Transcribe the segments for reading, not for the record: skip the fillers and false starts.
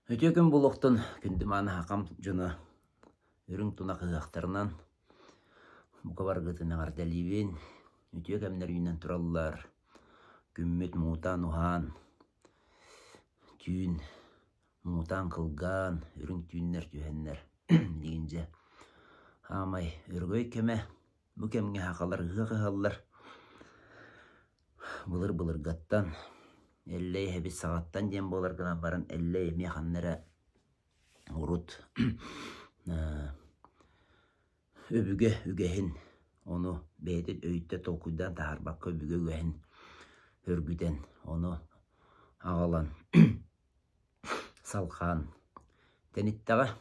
Үтүө күн буолуохтун, күндү мааны хахам дьоно үрүҥ тунах ыһыахтарынан бука баргытын эҕэрдэлиибин. Үтүө кэмнэр үүнэн тураллар. Күммүт муутаан уһаан, түүн муутаан кылгаан, үрүҥ түүннэр түһэннэр билигин дьэ хаамай өрөгөй кэмэ. Бу кэмҥэ сахалар ыһыах ыһаллар. Былыр-былыргаттан Эллэй эһэбит саҕаттан диэн буолар гынан баран Эллэй эмиэ ханна эрэ урут өбүгэ үгэһин ону бэйэтин өйүттэн толкуйдаан таһаарбакка өбүгэ үгэһин өргүтэн ону аҕалан салҕаан тэниттэҕэ.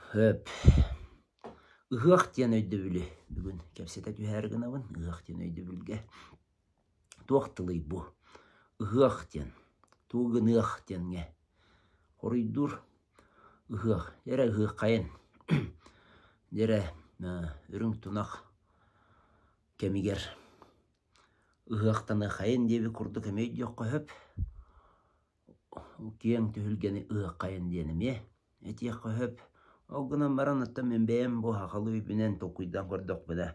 Сөп. Ыһыах диэн өйдөбүлү бүгүн кэпсэтэ түһээри гынабын. Ыһыах диэн өйдөбүлгэ туох тылый бу? Ыһыах диэн, тугу гыныах диэҥҥэ хоруйдуур ыһыах. Дьэрэ ыһыаххайын. Дьэрэ үрүҥ тунах кэмигэр ыһыахтаныаххайын диэбит курдук эмиэ өйдүөххэ сөп. Киэҥ түһүлгэни ыһыаххайын диэн эмиэ этиэххэ сөп. Ол гынан баран оттон мин бэйэм бу сахалыы өйбүнэн толкуйдаан көрдөхпүнэ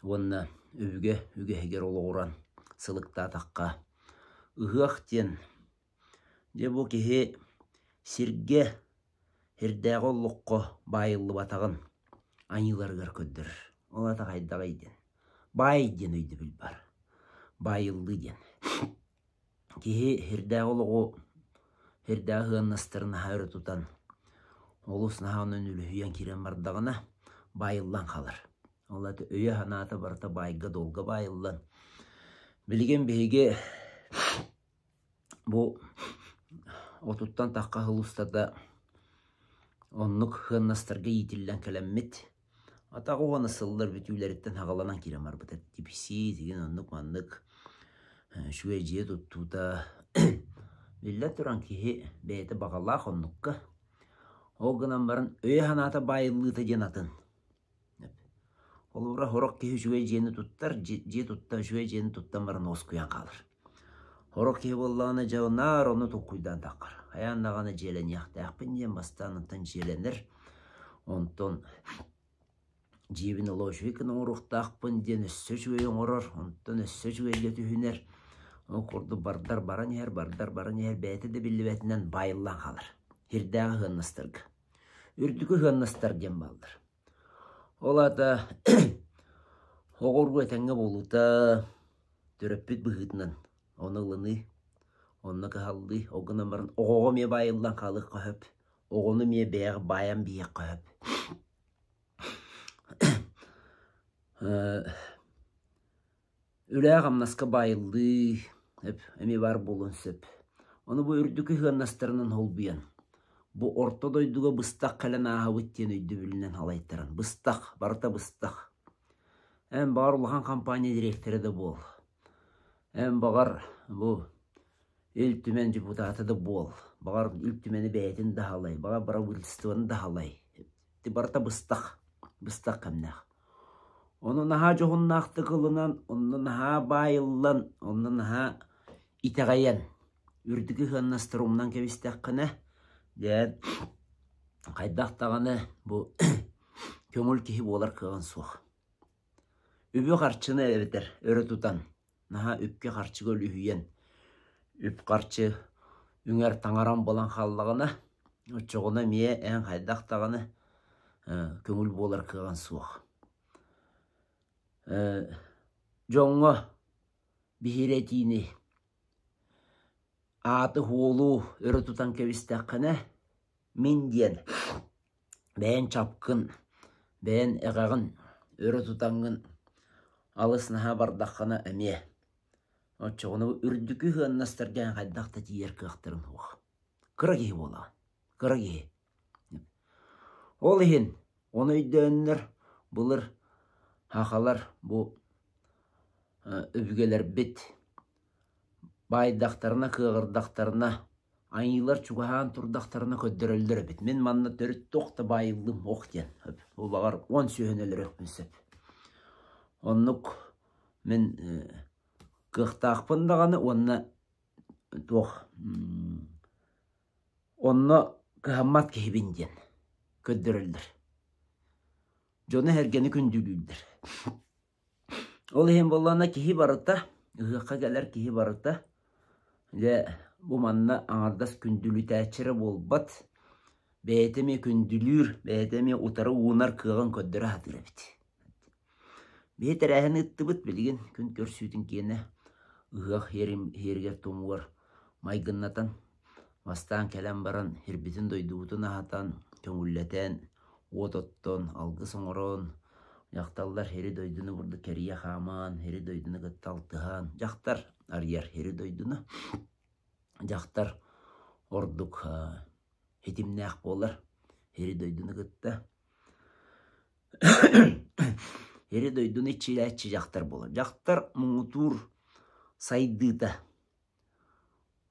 уонна өбүгэ үгэһигэр олоҕуран сылыктаатахха ыһыах диэн дьэ бу киһи сиргэ сирдээҕи олоххо баайыллыбатаҕын айыыларыгар көрдөрөр. Ол аата хайдаҕый диэн. Баай диэн өйдөбүл баар. Баайыллыы диэн. Киһи сирдээҕи олоҕу, сирдээҕи сыаннастарын наһаа өрө тутан, олус наһаа онон үлүһүйэн киирэн бардаҕына, баайыллан хаалар. Ол аата өйө-санаата барыта баайга-дуолга баайыллан, билигин биһиги бу отуттан тахха сыл устата оннук сыаннастарга иитиллэн кэлэммит, Атах уонна сыллар бүтүүлэриттэн саҕаланан киирэн барбыта. Типсии, тигин оннук-маннык үчүгэй дьиэ туттуута. Биллэн туран киһи бэйэтэ баҕалаах оннукка. Ол гынан баран өйө-санаата баайыллыыта диэн атын. Холобура, сорох киһи үчүгэй дьиэни туттар, дьиэ тутта үчүгэй дьиэни туттан баран уоскуйан хаалар. Сорох киһи буоллаҕына дьэ наар ону толкуйдаан таххар. Хайаан даҕаны дьиэлэниэхтээхпин диэн бастаан онтон дьиэлэнэр. Онтон дьиэбин олох үчүгэй гына оҥоруохтаахпын диэн өссө үчүгэй оҥорор, онтон өссө үчүгэйгэ түһүнэр. Ол курдук бардар баран иһэр, бардар баран иһэр, бэйэтэ да биллибэтинэн баайыллан хаалар. Сирдээҕи сыаннастарга. Үрдүкү сыаннастар диэн бааллар. Ол аата оҕургу этэҥҥэ буолуута төрөппүт быһыытынан ону ылыныы, онно кыһаллыы, ол гынан баран оҕоҕо эмиэ баайыллан хаалыахха сөп, оҕону эмиэ бэйэҕэ баайан биһиэххэ сөп. Үлэҕэ-хамнаска баайыллыы эмиэ баар буолуон сөп. Ону бу үрдүкү сыаннастарынан холбуйан, бу орто дойдуга быстах кэлэн ааһабыт диэн өйдөбүлүнэн салайтаран, быстах, барыта быстах. Эн баҕар улахан компания дириэктэрэ да буол. Эн баҕар бу Ил Түмэн депутата да буол. Баҕар Ил Түмэни бэйэтин да аһалай, баҕар правительствоны да аһалай. Ити барыта быстах, быстах кэмнээх. Ону наһаа дьоһуннаахтык ылынан, онно наһаа баайыллан, онно наһаа итэҕэйэн, үрдүкү сыаннастары умнан кэбистэххинэ, дьэ, хайдах даҕаны бу көҥүл киһи буолар кыаҕын суох. Үбү-харчыны эбэтэр өрө тутан, наһаа үпкэ-харчыга үлүһүйэн, үп-харчы үҥэр таҥаран буолан хааллаҕына, оччоҕуна эмиэ эн хайдах даҕаны көҥүл буолар кыаҕын суох. Дьоҥҥо биһирэтиини ааты-суолу өрө тутан кэбистэххинэ, мин диэн бэйэҥ чапкын, бэйэҥ эҕэҕин өрө тутаҥҥын алыс наһаа бардаххына эмиэ оччоҕуна үрдүкү сыаннастарга эн хайдах да тиийэр кыахтарын суох. Кыра киһи буолаҕын, кыра киһи. Ол иһин ону өйдөөннөр былыр сахалар бу өбүгэлэрбит баайдахтарына, кыаҕырдахтарына, айыылар чугаһаан турдахтарына көрдөрөллөр эбит. Мин манна төрүт туох да баайыллым ох диэн. Бу баҕар уон сүөһүнү өлөрүөхпүн сөп. Оннук мин кыахтаахпын даҕаны уонна туох Онно кыһаммат киһибин диэн көрдөрөллөр. Дьону-сэргэни күндүлүүллэр. Ол иһин буоллаҕына киһи барыта, ыһыахха кэлэр киһи барыта дьэ бу манна аҥардас күндүлүтээччи эрэ буолбат, бэйэтэ эмиэ күндүлүүр, бэйэтэ эмиэ утары уунар кыаҕын көрдөрө сатыыр эбит. Биһи тэрээһин ыыттыбыт билигин күн көрсүүтүн киэнэ ыһыах иһэригэр-туомугар майгыннатан Бастаан кэлэн баран сирбитин-дойдубутун аһатан, көҥүллэтэн, уот оттон, алгыс оҥорон, дьахталлар сири-дойдуну курдук кэрийэ хааман, сири-дойдуну кытта алтыһан, дьахтар арыйар сири-дойдуну, дьахтар ордук ситимнээх буолар сири-дойдуну кытта. Сири-дойдуну иччилээччи дьахтар буолар. Дьахтар муҥутуур сайдыыта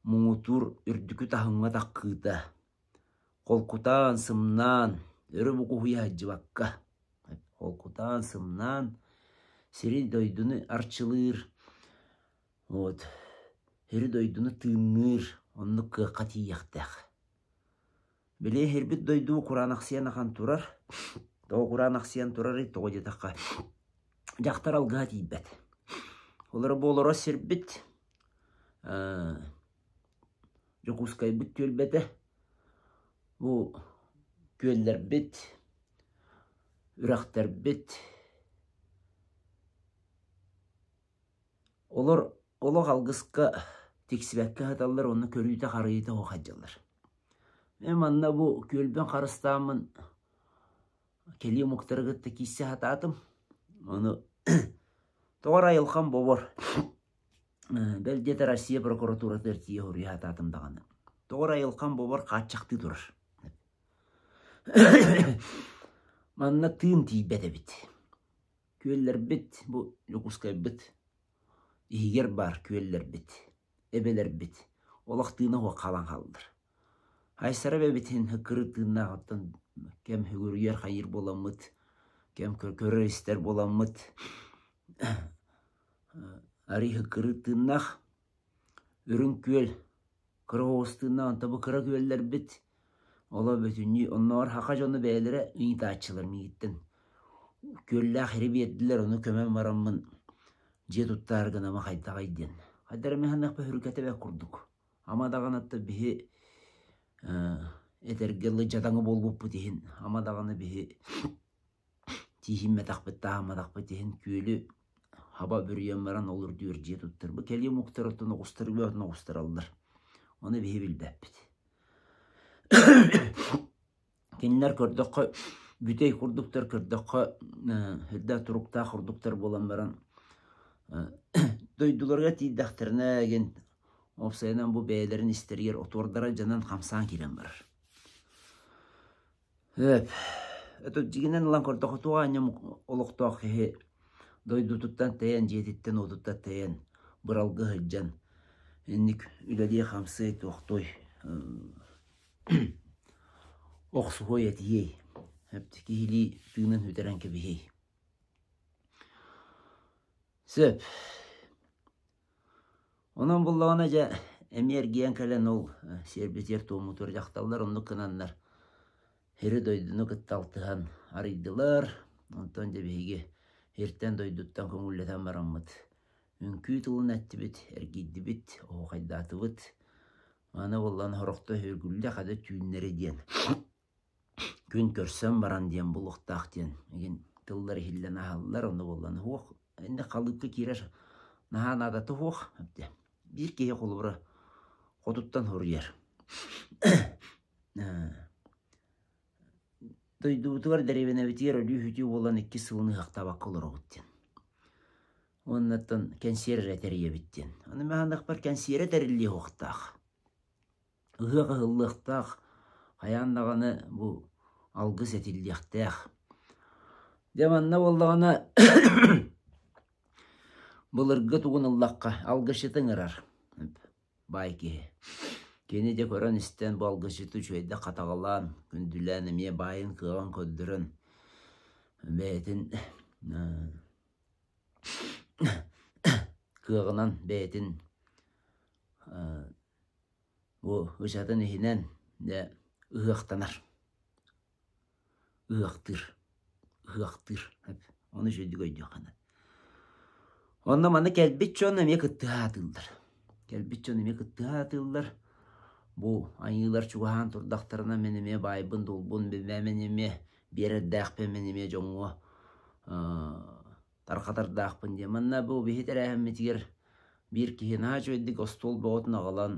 Муҥутуур үрдүкү таһымҥа таххыыта, холкутаан, сымнаан, өрө букуһуйа сылдьыбакка, холкутаан, сымнаан сири-дойдуну арчылыыр, вот, сири-дойдуну тыынныыр оннук кыахха тиийиэхтээх. Били иһирбит дойду кураанахсыйан ахан турар. Тоҕо кураанахсыйан турарый? Тоҕо диэтэххэ, дьахтар алгыһа тиийбэт. Олоро бу олорор сирбит Дьокуускайбыт түөлбэтэ. Бу күөллэрбит, үрэхтэрбит олор олох алгыска тиксибэккэ сыталлар уонна көрүүтэ-харайыыта суох сылдьаллар. Мин манна бу күөлбүн харыстааммын кэлии омуктары кытта киирсэ сатаатым. Ону тоҕо эрэ айылҕам бобор. Бэл диэтэр Россия прокуратуратыгар тиийэ суруйа сатаатым даҕаны. Тоҕо эрэ айылҕам бобор хааччахтыы турар. Манна тыын тиийбэт эбит. Күөллэрбит, бу Дьокуускайбыт иһигэр баар күөллэрбит, эбэлэрбит олох тыына суох хаалан хааллар. Айсара эбэбитин ыккыры тыыннаах оттон кэм сүгүрүйэр хайыыр буоламмыт, кэм көрөр-истэр буоламмыт арый ыккыры тыыннаах Үрүҥ Күөл Кыра оҕус тыыннаах онто бу кыра күөллэрбит оло бүтүннүү оннооҕор саха дьоно бэйэлэрэ ыйытааччылар миигиттэн күөллээх сири биэрдилэр ону көмөн бараммын дьиэ туттаары гынама хайдаҕый диэн. Хайдах эмэ саныахпа сүргэтэ бэрт курдук. Ама даҕаны биһи этэргэ дылы дьадаҥы буолбуппут иһин ама даҕаны биһи Тииһиммэтэхпит, таһымматахпыт иһин күөлү хаба бүрүйэн баран ол үрдүгэр дьиэ туттарбыт. Кэлии омуктар оттон оҕустары бөҕөтүн оҕустараллар. Ону биһи билбэппит. Кинилэр көрдөххө бүтэй курдуктар, көрдөххө үрдээх туруктаах курдуктар буолан баран дойдуларыгар тиийдэхтэринэ игин уопсайынан бу бэйэлэрин истэригэр отуордара дьанан хамсаан киирэн барар. Эп, это дьиҥинэн ылан көрдөххө туох аанньа олохтоох киһи дойдутуттан тэйэн, дьиэтиттэн-уотуттан тэйэн, быралгы сылдьан инник үлэлиэ-хамсыай туохтуой охсуһуой этиэй, киһилии тыынын сүтэрэн кэбиһиэй. Сөп. Онон буллаҕына дьэ эмиэ эргийэн кэлэн ол сиэрбитигэр-туоммутугар дьахталлар оннук гынаннар сири-дойдуну кытта алтыһан арыйдылар. Онтон дьэ биһиги сиртэн-дойдуттан көҥүллэтэн бараммыт үҥкүү тылын эттибит, эргийдибит, оһуохайдаатыбыт. Аны буоллаҕына сорохто сүргүллэ хата түүннэри диэн күн көрсөн баран диэн булуохтаах диэн игин тыллар иһиллэн аһаллар ону буоллан уһуох иннэ халыыпка киирэр наһаа наадата уһуох биир киһи холобура хотуттан хоруйар дойдубутугар дэриэбинэбитигэр өлүү-сүтүү буолан иккис сылын ыһыахтаабакка олоробут диэн уоннаттан кэнсиэр эрэ тэрийэбит диэн аны мин кэнсиэрэ тэриллиэ суохтаах Ыһыах ыһыллыахтаах, хайаан даҕаны бу алгыс этиллиэхтээх. Дьэ манна буоллаҕына былыргы тугун ыллахха алгысчыты ыҥырар баай киһи. Кини дьэ көрөн-истэн бу алгысчыты үчүгэйдик хатаҕалаан, күндүлээн эмиэ баайын кыаҕын көрдөрөн бэйэтин кыаҕынан бэйэтин Бу ычатын иһинэн Дьэ, ыһыахтанар. Ыһыахтыыр. Ыһыахтыыр. Ону үчүгэйдик өйдүөххэ наада. Онно манна кэлбит дьон эмиэ кыттыһа сатыыллар. Кэлбит дьон эмиэ кыттыһа сатыыллар. Бу айыылар чугаһаан турдахтарына мин эмиэ баайбын-дуолбун, мин эмиэ биэрэрдээхпин, мин эмиэ дьоҥҥо тарҕатардаахпын диэн. Манна бу биһи тэрээһиммитигэр биир киһи наһаа үчүгэйдик остуол бөҕөтүн аҕалан,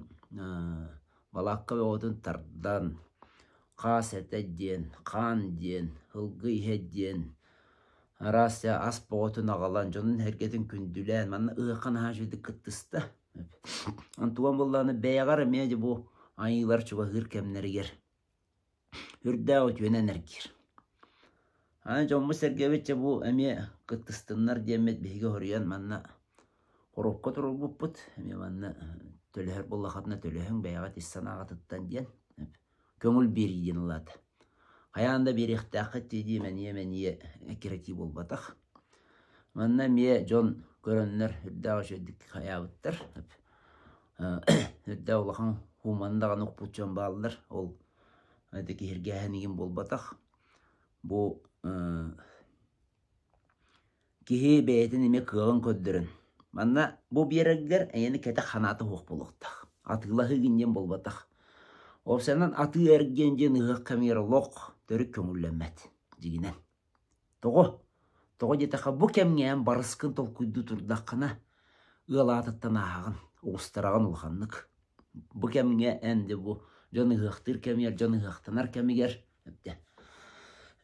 балаакка бөҕөтүн тардан, хаас этэ диэн, хаан диэн, һылгы иһэ диэн, араас ас бөҕөтүн аҕалан, дьонун-сэргэтин күндүлээн, манна ыһыахха наһаа үчүгэйдик кыттыста. Онтуган буоллаҕына бэйэҕэр эмиэ дьэ бу айыылар чугаһыыр кэмнэригэр үрдээх үтүөнэн эргиир. Аны дьоммут-сэргэбит дьэ бу эмиэ кыттыстыннар диэммит биһиги хоруйан манна хоруопка туруорбуппут. Эмиэ манна төлөһөр буоллаххытына төлөһүҥ бэйэҕит ис санааҕытыттан диэн көҥүл биэрии диэн ылаата. Хайаан да биэриэхтээххит дии мэниэ-мэниэ эккирэтии буолбатах. Манна эмиэ дьон көрөннөр үрдээх үчүгэйдик хайаабыттар. Үрдээх улахан хууманы даҕаны укпут дьон бааллар. Ол ити киһиргээһин игин буолбатах. Бу киһи бэйэтин эмиэ кыаҕын көрдөрөн. Манна бу биэрэргэр эйэни кэтэх ханаата суох буолуохтаах. Атыылаһыы диэн буолбатах. Уопсайынан атыы-эргиэн диэн ыһыах кэмигэр олох төрүт көҥүллэммэт дьигинэн. Тоҕо? Тоҕо диэтэххэ, бу кэмҥэ эн барыскын толкуйдуу турдаххына, ыал аатыттан ааһаҕын, оҕустараҕын улаханнык. Бу кэмҥэ эн дьэ бу дьон ыһыахтыыр кэмигэр, дьон ыһыахтанар кэмигэр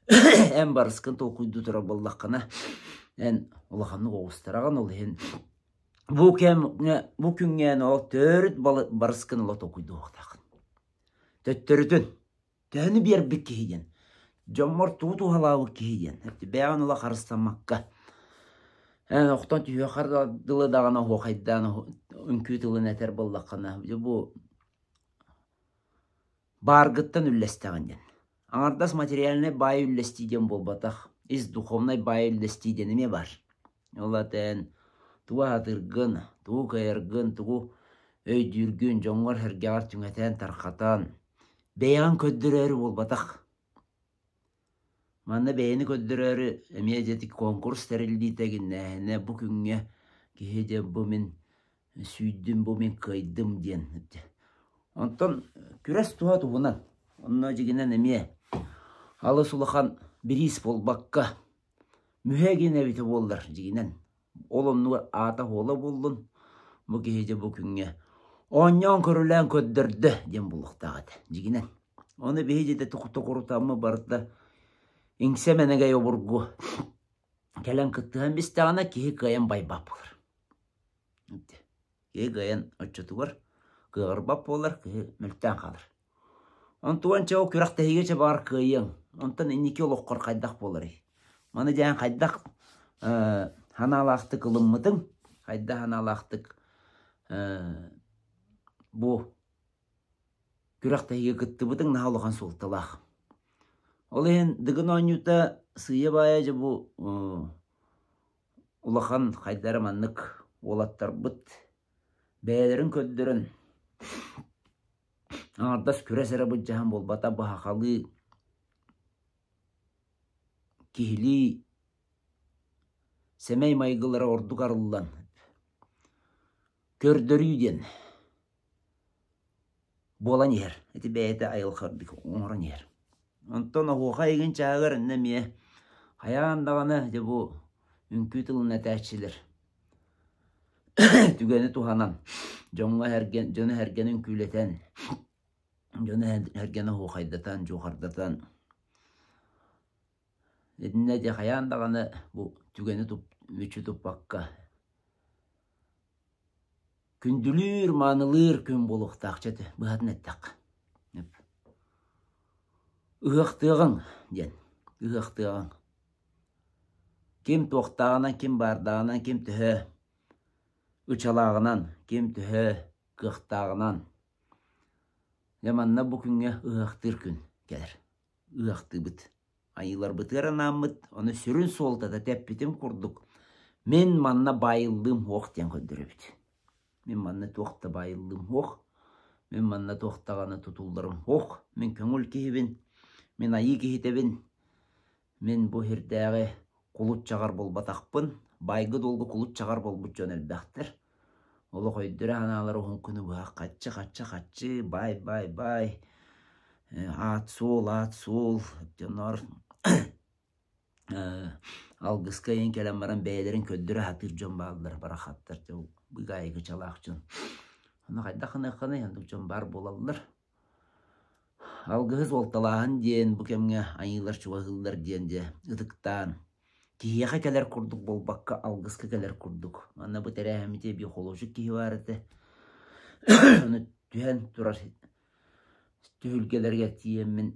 эн барыскын толкуйдуу турар буоллаххына, эн улаханнык оҕустараҕын, ол иһин бу кэмҥэ, бу күҥҥэ эн ол төрүт барыскын ыла толкуйдуохтааххын. Төттөрүтүн Төһөнү биэрбит киһи диэн, дьоммор тугу туһалаабыт киһи диэн, бэйэҕин ыла харыстаммакка, эн охтон түһүөххэр дылы даҕаны оһуохайдаан үҥкүү тылын этэр буоллаххына, дьэ бу бааргыттан үллэстэҕин диэн. Аҥардас материальнай баай үллэстии диэн буолбатах, ис духовнай баай үллэстии диэн эмиэ баар. Ол аата эн тугу аһатыргын, тугу кыайаргын, тугу өйдүүргүн дьоҥҥор-сэргэҕэр түҥэтэн, тарҕатан, Бэйэҕин көрдөрөөрү буолбатах. Манна бэйэни көрдөрөөрү эмиэ дьэ ити конкурс тэриллиитэ гиннээһинэ бу күҥҥэ киһи дьэ бу мин сүүйдүм, бу мин кыайдым диэн. Онтон күрэс туһа туһунан. Онно дьигинэн эмиэ алыс улахан бириис буолбакка мүһэ гин эбитэ буоллар дьигинэн Ол оннугар аата-суола буоллун, бу киһи дьэ бу күҥҥэ оонньоон-көрүлээн көрдөрдө диэн буолуохтаах этэ, дьигинэн. Ону биһиги дьэ токурутаммы барыта иҥсэ мэнэгэй обургу кэлэн кыттыһан бистэҕинэ киһи кыайан байбат буолар. Киһи кыайан оччотугар кыаҕырбат буолар, киһи мөлтөөн хаалар. Онтуон чэ ол күрэхтэһиигэ чэ баҕар кыайыаҥ. Онтон инники олоххор хайдах буоларый? Маны дьээн хайдах санаалаахтык ылыммытыҥ, хайдах санаалаахтык бу күрэхтэһиигэ кыттыбытыҥ наһаа улахан суолталаах. Ол иһин Дыгын оонньуута сыыйа-баайа дьэ бу улахан хайда эрэ маннык уолаттарбыт бэйэлэрин көрдөрөн аҥардас күрэс эрэ былдьаһан буолбата баһахалыы киһилии сэмэй майгылара ордук арыллан көрдөрүү диэн буолан иһэр. Ити бэйэтэ айылҕа үрдүк оҥорон иһэр. Онтон оһуохай игин чааһыгар иннэ эмиэ хайаан даҕаны дьэ бу үҥкүү тылын этээччилэр түгэни туһанан дьоҥҥо эргэн дьону эргэн үҥкүүлэтэн дьону эргэн оһуохайдатан дьуохардатан итиннэ дьэ хайаан даҕаны бу түгэни мүччү туппакка күндүлүүр маанылыыр күн буолуохтаах чэ быһатын эттэххэ ыһыахтыаҕыҥ диэн ыһыахтыаҕыҥ Ким туохтааҕынан, ким баардааҕынан, ким төһө ычалааҕынан, ким төһө кыахтааҕынан. Дьэ манна бу күҥҥэ ыһыахтыыр күн кэлэр. Ыһыахтыыбыт. Айыыларбытыгар анааммыт, ону сүрүн суолтата тэппитим курдук, мин манна баайыллыым суох диэн көрдөрөбүт. Мин манна туох да баайыллыым суох. Мин манна туох даҕаны тутулларым суох. Мин көҥүл киһибин, мин айыы киһитэбин. Мин бу сирдээҕи кулут чаҕар буолбатахпын. Баайга-дуолга кулут чаҕар буолбут дьон элбэхтэр. Олох өйдөрө-санаалара уһун күнү быһа хаччы-хаччы-хаччы, баай-баай-баай, аат-суол, аат-суол, дьонноор алгыска иһин кэлэн баран бэйэлэрин көрдөрө сатыыр дьон бааллар, барахаттар, быгаайыгычалаах дьон. Ону хайдах гыныаххыный, оннук дьон баар буолаллар. Алгыһы суолталааһын диэн бу кэмҥэ айыылар чугаһыыллар диэн дьэ ытыктаан, киһиэхэ кэлэр курдук буолбакка алгыска кэлэр курдук. Манна бу тэрээһиммитигэр биохолуочук киһи баар этэ. Ону түһэн турар түһүлгэлэригэр тиийэммин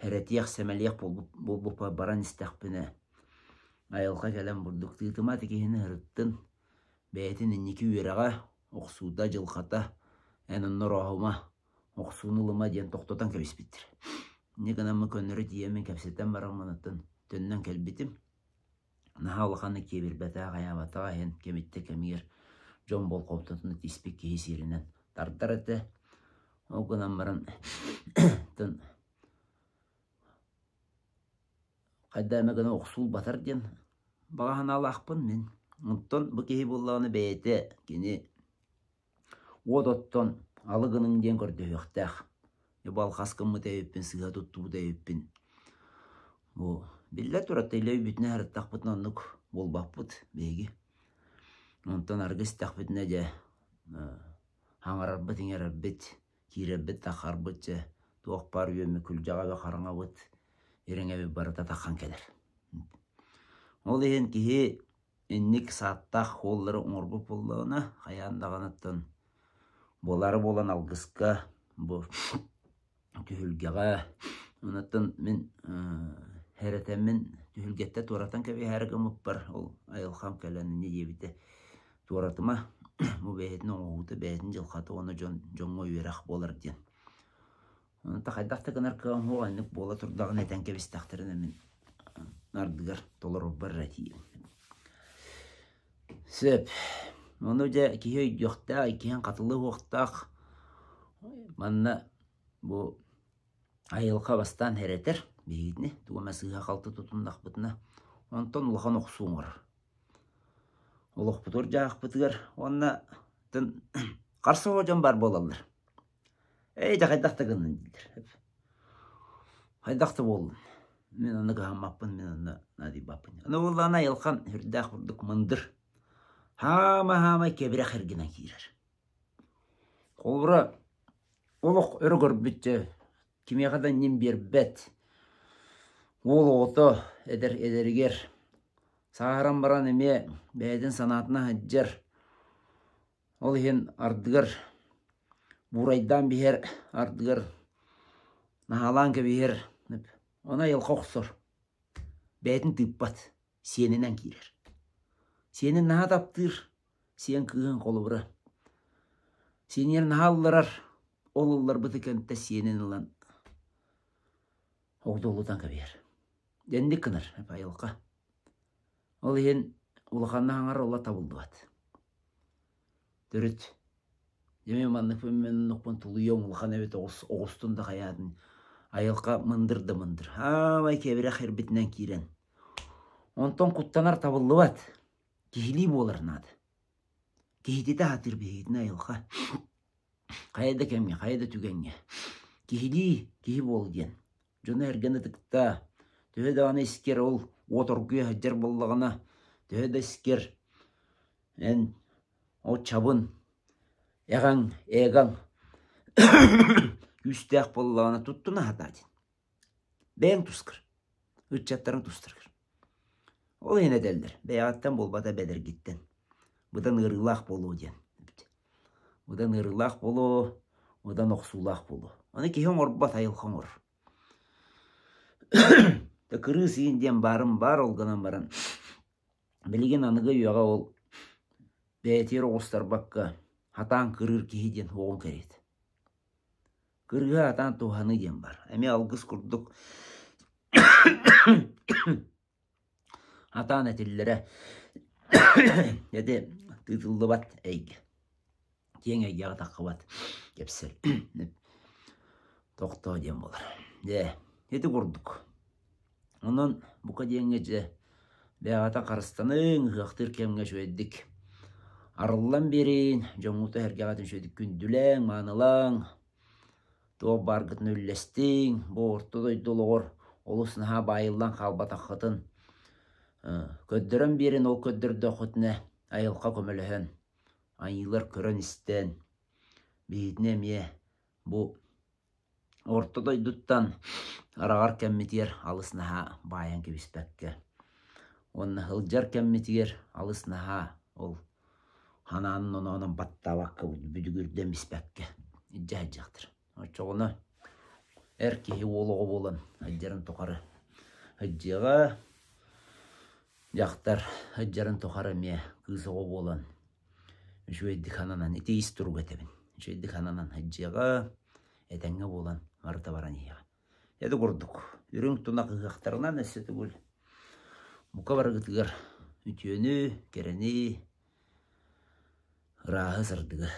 эрэтиэх, сэмэлиэх буолбуппар баран истэхпинэ айылҕа кэлэн бурдук тыытыма ити киһини ырыттын, бэйэтин инники үөрэҕэ, охсуута, дьылҕата эн онно орооһума, охсууну ылыма диэн тохтотон кэбиспиттэр. Инньэ гынан көннөрү тиийэммин кэпсэтэн бараммын оттон төннөн кэлбитим. Наһаа улаханнык киэбирбэтэх, айаабатах иһин кэмиттэ кэмигэр дьон болҕомтотун тииспит киһи сиэринэн тардар этэ. Ол гынан баран хайда эмэ гына охсуул батар диэн баҕа санаалаахпын мин. Онтон бу киһи буоллаҕына бэйэтэ кини уот оттон алы гыныҥ диэн көрдөһүөхтээх. Дьэ бу алҕас гыммыт эбиппин, сыыһа туттубут эбиппин. Бу биллэ турар, илэ өйбүтүнэн сырыттахпытына оннук буолбаппыт биһиги. Онтон аргы истэхпитинэ дьэ хаҥарарбыт-иҥэрэрбит, киирэрбит-таххарбыт дьэ туох баар үөммүт күлдьэҕэ хараҥабыт, ириҥэбит барыта таххан кэлэр. Ол иһин киһи инник сааттаах суоллары оҥорбут буоллаҕына, хайаан даҕаныттан буолаары буолан алгыска бу түһүлгэҕэ онуттан мин хэрэтэммин түһүлгэттэ туоратан кэбиһээри гыммыппар ол айылҕам кэлэн инньэ диэбитэ туоратыма бу бэйэтин оҥоһуута бэйэтин дьылҕата уонна дьон дьоҥҥо үөрэх буолар диэн. Онто хайдах да гынар кыаҕым суох инник буола турдаҕына этэн кэбистэхтэринэ мин ардыгар толорорбор эрэ тиийэбин. Сөп. Ону дьэ киһи өйдүөхтээх, иккиһин хатылыһыахтаах. Манна бу айылҕа бастаан хэрэтэр биһигитини тугу эмэ сыыһа-халты тутуннахпытына, онтон улахан охсуу оҥорор. Олохпутугар дьаһахпытыгар уонна харса оҕо дьон баар буолаллар. Эй, дьэ хайдах да гыннын дииллэр. Хайдах да буоллун. Мин онно кыһаммаппын, мин онно наадыйбаппын. Аны буоллаҕына айылҕам сүрдээх курдук мындыр. Хаама-хаамай кэбирэх эргинэн киирэр. Холобура, олох өрө көрбүт кимиэхэ да иннин биэрбэт. Уол оҕото эдэр эдэригэр сааһыран баран эмиэ бэйэтин санаатынан сылдьар. Ол иһин ардыгар буурайдаан биһэр, ардыгар наһаалаан кэбиһэр. Ону айылҕа охсор. Бэйэтин тыыппат, сиэнинэн киирэр. Сиэнин наһаа таптыыр, сиэн кыыһын холобура. Сиэнигэр наһаа ылларар, ол ылларбыты кэнтэ сиэнин ылан огдолутан кэбиһэр. Дэнник гынар айылҕа. Ол иһин улаханнык аҥар ола табыллыбат. Төрүт дьэ мин манныкпын мин оннукпун тулуйуом улахан эбит оҕус оҕустун да хайаатын айылҕа мындыр да мындыр хаамай кэбирэх ирбитинэн киирэн онтон куттанар табыллыбат киһилии буолар наада киһититэ сатыыр биһигитинэ айылҕа хайа да кэмҥэ хайа да түгэҥҥэ киһилии киһи буол диэн Дьону эргэн ытыктаа, төһө даҕаны искэр ол уот оргуйа сылдьар буоллаҕына, төһө да искэр эн ол чабын, эҕэҥ, ээгаҥ күүстээх буоллаҕына туттуна сатаа диэн. Бэйэҥ тускар, ыччаттарыҥ тустарыгар. Ол иһин этэллэр, бэйэҕиттэн буолбата бэдэргиттэн. Быдан ыарыылаах буолуо диэн. Быдан ыарыылаах буолуо, быдан охсуулаах буолуо. Аны киһи оҥорбот, айылҕа оҥорор. Кырыыс иин диэн баарын баар ол гынан баран билигин аныгы үйэҕэ ол бэйэтигэр оҕустарбакка хатаан кырыыр киһи диэн уоҕун кэриэтэ. Кырыыһа атаан туһаныы диэн баар. Эмиэ алгыс курдук атаан этиллэрэ ити тыытыллыбат эйгэ. Киэҥ эйгэҕэ таххыбат кэпсэл тохтоо диэн буолар. Дьэ, ити курдук. Онон бука диэҥҥэ дьэ бэйэҕитэ харыстаныҥ, ыһыахтыыр кэмҥэ үчүгэйдик арыллан биэриин, дьоҥҥутун-сэргэҕитин үчүгэйдик күндүлээҥ, маанылааҥ, туох бааргытын үллэстиҥ, бу орто дойду олоҕор олус наһаа баайыллан хаалбатаххытын көрдөрөн биэрин, ол көрдөрдөххүтүнэ айылҕа көмөлөһөн, айыылар көрөн-истэн, биһигини эмиэ бу Орто дойдуттан араҕар кэммитигэр алыс наһаа баайан кэбиспэккэ уонна сылдьар кэммитигэр алыс наһаа ол ханаанын-оноонун баттаабакка бүдүгүрдэн испэккэ илдьэ сылдьыахтара. Оччоҕуна эр киһи уол оҕо буолан сылдьарын тухары сылдьыаҕа, дьахтар сылдьарын тухары эмиэ кыыс оҕо буолан үчүгэйдик сананан ити ис туруга этэбин үчүгэйдик сананан сылдьыаҕа этэҥҥэ буолан барыта баран иһиэҕэ ити курдук үрүҥ тунах ыһыахтарынан өссө төгүл бука барыгытыгар үтүөнү кэрэни ырааһы сырдыгы.